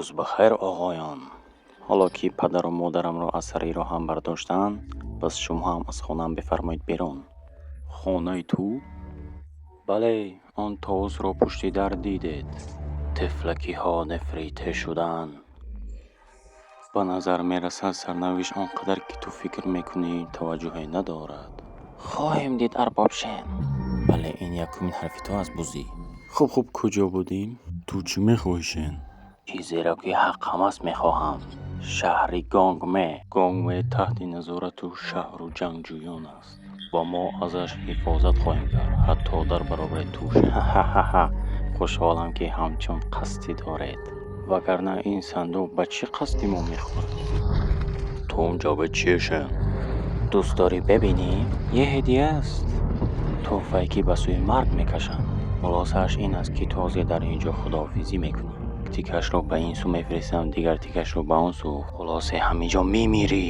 Рӯз ба хайр, оғоён. Ҳоло ки падару модарамро аз сари роҳам бардоштаанд, пас шумо ҳам аз хонаам бифармоед берун. Хонаи ту? Бале, он товусро пушти дар дидед. Тифлакиҳо нефрите шуданд. Ба назар мерасад, сарнавишт он қадар, ки ту фикр мекунӣ, таваҷҷӯҳе надорад. Хоҳем дид, арбоб Шен. Бале, ин якумин ҳарфи ту аст, бузӣ. Хуб, хуб, куҷо будем? Ту чӣ мехоҳӣ, Шен? Чизеро, ки ҳаққам аст, мехоҳам. Шаҳри Гонгме. Гонгме таҳти назорату шаҳру ҷангҷӯён аст ва мо азаш ҳифозат хоҳем кард, ҳатто дар баробари ту. Ха-ха-ха, хушҳолам, ки ҳамчун қасдӣ доред. Вагарна ин сандуқ ба чӣ қасди мо мехӯрад? Ту он ҷавбе чие, Шен? Дӯст дорӣ бибинӣ? Е ҳадя аст. Тӯҳфае, ки ба сӯи марг мекашанд. Хулосааш ин аст, ки ту ҳозир дар ин ҷо худоҳофизӣ мекунӣ. Тикашро ба ин сӯ мефиристам, дигар тикашро ба он сӯ. Хулоса, ҳамин ҷо мемирӣ.